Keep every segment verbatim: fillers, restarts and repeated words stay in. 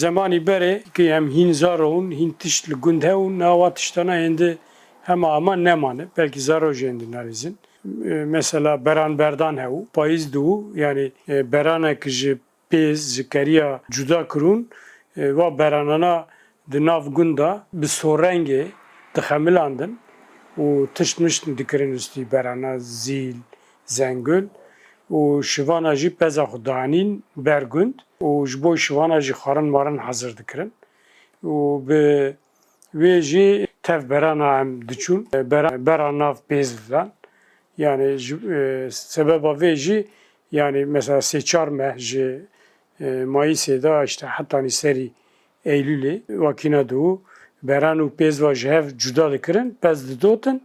Zemanî berê ki em hîn zaro hûn, hîn tişt li gund hew û nawa tiştana êndi hema hema nemane. Belkî zaro jî êndi nalîzin. E, mesela beran berdan hew, payîz dû, yani, e, beranek ji pêz, ji keriya cuda kirûn, e, va beranana di nav gunda bi sorengê dixemilandin û tişt mişt dikirin ustî berana zîl, zengul û şivana jî peza xwe danîn ber gund û ji bo şivana jî xwarin marin hazir dikirin û bi wê jî tev berana em diçûn, bera, bera nav pêz didan. Yani ji, e, sebeba vê jî, yani mesela sê çar meh ji, e, Mayîsê de işte hetanî serî Eylûlê, wakîna dû beran û pêz va ji hev cuda dikirin, pez didotin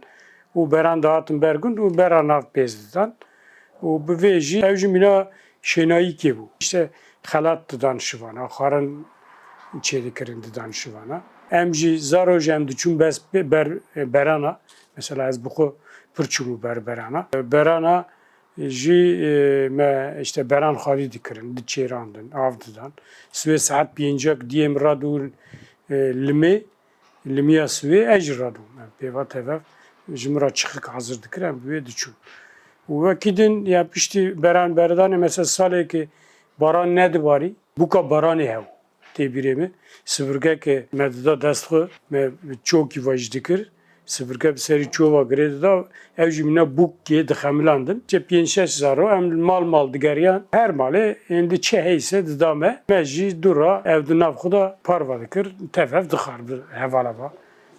û beran dihatin ber gund û bera nav pêz didan. Û bi vê jî ew jî mîna şênayîkê bû. İşte xelat didan şivana, xwarin çêdikirin didan şivana. Em jî zaro jî em diçûn bes ber berana. Mesela ez bi xwe pir çûbû ber berana. Berana jî, e, me işte beran xalî dikirin, diçêrandin, av didan. Sibê saet pêncek diyê min radûn, e, limê, limiya sibê ez jî radûm. Em pêva tev ji min re çixik hazir dikir, em bi wê diçûn. Û wekî din, ya piştî beran berdanê, mesela salê ki baran nedibarî, bûka baranê hew tê bîrê min. Sifirgeke me dida dest xwe, me çokî ve jî dikir. Sifirke bi serî çova girê dida, ew jî mîna bûkê dixemilandin. Çe pênc şeş zaro em mal mal digeriyan. Her malê êndi çi heyse dida me. Me jî dû ra ev di nav xwe de parva dikir. Tev ev dixar bi hevala va.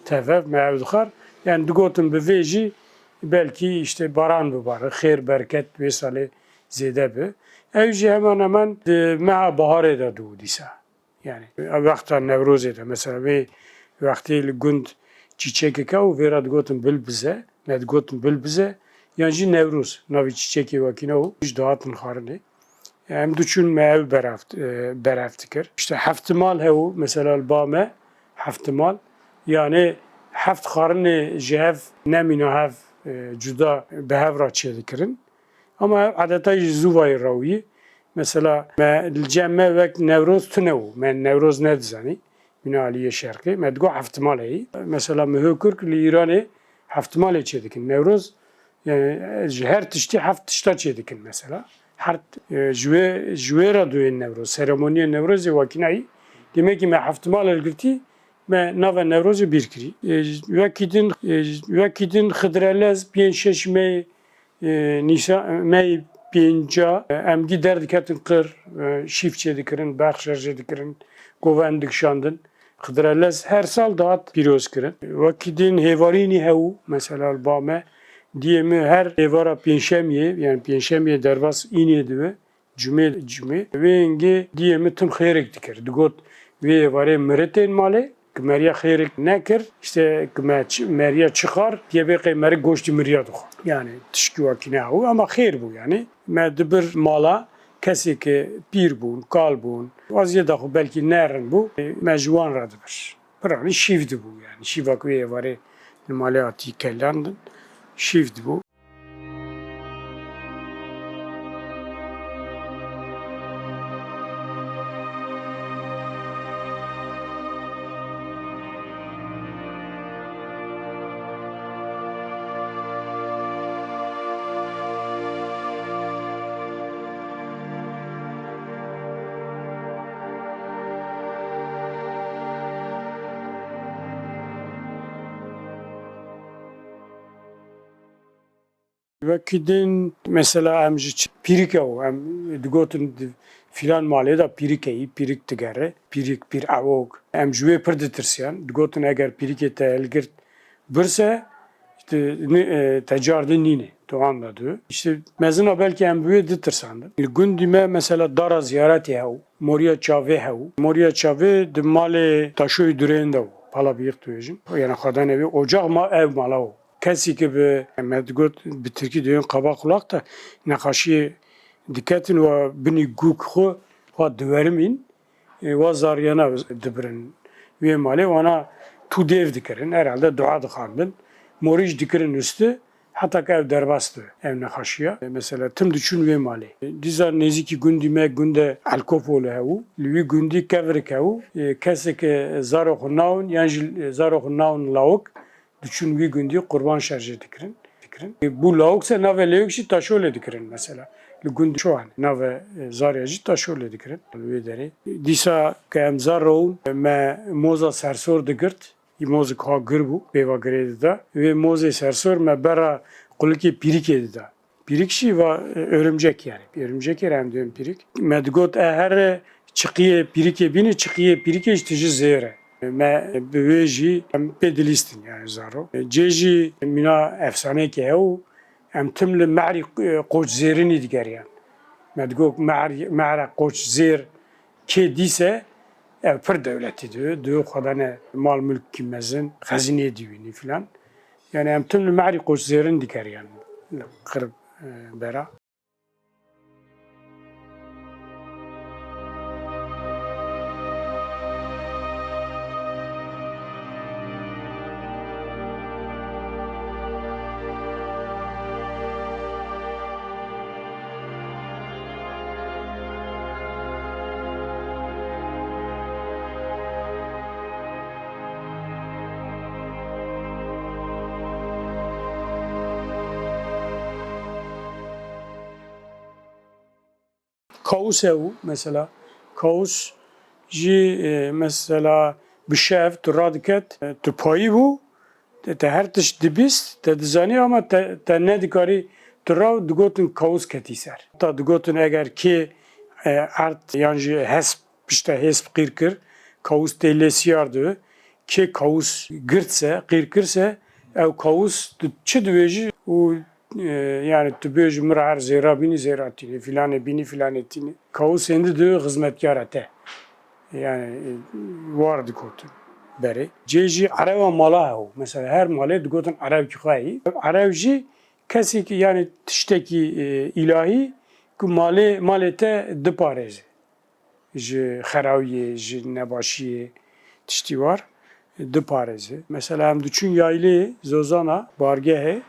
Tev ev me ev dixar. Yani digotin bi vê jî belkî işte baran bibare, xêr bereket wê salê zêde bi. Ew jî heman heman di meha baharê de dû dîsa. Yani wexta Newrozê de mesela vê wextê li gund çîçekeke û vê re digotin bilbize, me digotin bilbize, yan jî Newroz navê çîçekê wekî ne û ji dihatin xwarinê. Em diçûn me ew berav, e, berav dikir. İşte heftimal hew, mesela li ba me heftimal, yani heft xwarinê ji hev nemîna hev, e, cuda bi hev re çêdikirin. Ama ev adeta jî zû vayî rewî. Mesela me, li cem me wek Newroz tune bû. Me Newroz nedizanî. Mîna aliyê şerqê. Me digot heftimal heyî. Mesela Mihokirk li Îranê heftimalê çêdikin. Newroz, yani, ji her tiştî heft tişta çêdikin mesela. Her, e, ji wê, ji wê re duyên Newroz. Seremoniyên Newrozê wekî nayî. Demekî me heftimal hilgirtî, me nava Newrozê bîr kirî. E, wekî din, e, wekî din Xidirelez pênc şeş meyê e, Nîsa-, meyê pênca, e, em gî derdiketin qir, e, şîv çêdikirin, berxşer jê dikirin, govend dikişandin. Xidirelez her sal dihat pîroz kirin. Wekî din hêvarînî hew, mesela li ba me, diyê min her êvara pênşemiyê, yani pênşemiyê derbas înê dibe, cumê, cumê. Wê hingê diyê min tim xêrek dikir. Digot, wê êvarê miritên malê, ki meriya xêrik nekir, işte ki me çi, meriya çixar, yê bê qey merik goştî miriya dixwar. Yani tişkî wekî ne hew, ama xêr bû yani. Me dibir mala kesê ki pîr bûn, kal bûn, waziyeta xwe belkî nerin bû, me ji wan re dibir. Piranî şîv dibû yani. Şîva ku wê êvarê li malê hatî kelandin, şîv dibû. Wekî din mesela em ji çi-, pîrik e û em digotin di filan malê de pîrik heyî, pîrik digere, pîrik, pîr ewok. Em ji wê pir ditirsiyan. Digotin eger pîrikê te hilgirt birse, işte, ni-, e, te cardin nîne, tu anda dibe. İşte mezina belkî em bi wê ditirsandin. Li gundî me mesela dara ziyaretê hew, moriya çavê hew. Moriya çavê di malê Taşoyê Durên de bû. Pala biyik dibêjin. Yani xwedane wê ocaq ma ev mala o. Kesî ki bi, me digot, bi tirkî diyên qaba kulak de neqaşiyê diketin û binî gûk xwe, xwe diwerimîn, e, wa zariyana dibirin wê malê, wana tu dêv dikirin, herhalde dua dixandin. Morî jî dikirin üstü, Heta ke ev derbas dibe, ev nexweşiya. Mesela tim diçûn wê malê. Dîsa nêzîkî gundî me, gunde Elkopolê hebû. Li wî gundî kevirik hebû. Kesê ke zaro xwe nawin, yan jî zaro xwe nawin lawik, diçûn wî gundî qurban şerjê dikirin. Dikirin. Bû lawik se navê lewik jî Taşolê dikirin mesela. Li gund Çoan navê, e, zarya jî Taşolê dikirin. Li wê derê. Dîsa ke em zar rewin, me moza sersor digirt. Î mozik ha gir bû, pêva girê dida. Wê mozê sersor me bera qulikê pîrikê dida. Pîrik jî va, e, örümcek yani. Örümcekê re em dibên pîrik. Me digot, e, here çiqiyê pîrikê bînî, çiqiyê pîrikê ji tijî zêr e. Me bi wê jî em pê dilîstin yani zaro. Cê jî mîna efsaneyekê hew, em tim li mehrî, e, qoç zêrinî digeriyan. Me digot mehr, mehre qoç zêr kê dîse ev pir dewletî dibe, dibe xwedane mal milkî mezin, xezîneyê dibînî filan. Yani em tim li mehrî qoç zêrin digeriyan li qir, e, bera. Kaus hebû mesela. Kaus jî, e, mesela bi şev tu radiket, e, tu payî bû, te, te her tişt dibîst, te dizanî ama te, te nedikarî tu raw digotin kaus ketî ser. Heta digotin eger kê, e, erd yan jî hesp, pişte hêsp qîr kir, kaus tê lê siyar dibe. Kê kaus girt se, qîr kir se, ew kaus tu çi dibêjî û E, yani tu bêjî min re her zêra bînî, zêra tînî, filanê bînî, filanê tînî. Kawusên di dibe xizmetkara te. Yani, e, war dikotin berê. Cê jî erewa mala hew. Mesela her malê digotin erewkî xwe heyî. Erew jî kesî ki yani tiştekî, e, îlahî ku malê, malê te diparêze. Ji xerawiyê, ji nebaşiyê, tiştî war diparêze. Mesela em diçûn yaylê Zozana, bargehê,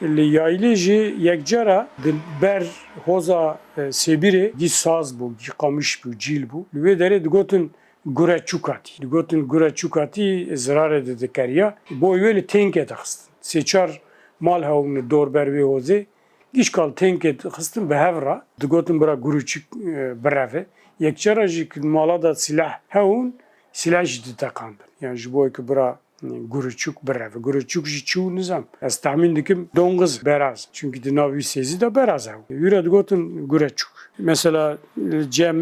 li yaylê jî yekcara di ber hoza, e, Sêbîrê gî saz bû, gî qamiş bû, cîl bû. Li wê derê digotin Gureçûkatî. Digotin Gureçûkatî zirarê didikeriya. Boy wê li tênkê dixistin. Sê çar mal hewin li dor ber wê hozê. Gişkal tênkê dixistin bi hev re, digotin bira Guruçik, e, bireve. Yekcara jî ki mala da silah hewin, silah jî diteqandin. Yani ji bo ki bira, e, Guruçik bireve. Guruçik jî çi û nizam. Ez tahmîn dikim dongiz beraz. Çünkü di nav wî sêzî de beraz hew. Wî re digotin Gureçik. Mesela, e, cem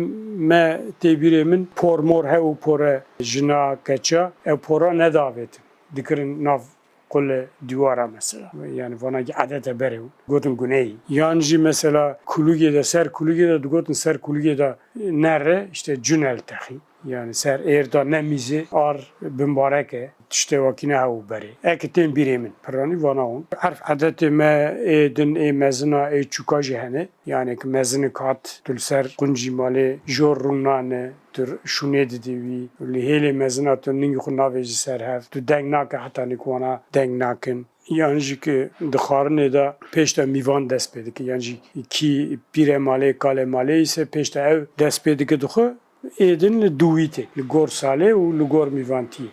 me tê bîrê min por mor hew û pore jina keça, ew pora nedavêtin. Dikirin nav qule dîwara mesela. Yani vana ki edete berê û gotin guneyî. Yan jî mesela kulugê de, ser kulugê de digotin ser kulugê de nere, işte cunel texî. Yani ser êr da nemîze ar bimbareke, tiştê wakî ne hew berê. Eke tên bîrê min, piranî vana hûn. Erf edetê me ê din, ê mezina, ê çûka jî hene. Yani ki mezinik hat, tu li ser quncî malê jor rûnane, tu şûnê didî wî. Li hêlê mezina tu ningî xwe navêjî ser hev. Tu deng nake heta nik wana deng nakin. Yan jî ki di xwarinê de pêş de mîvan dest pê dike. Yan jî kî pîre malê, kalê malê îse pêş de ew dest pê dike dixwe. Êdin li dûwî tê. Li gor salê û li gor mîvantiyê.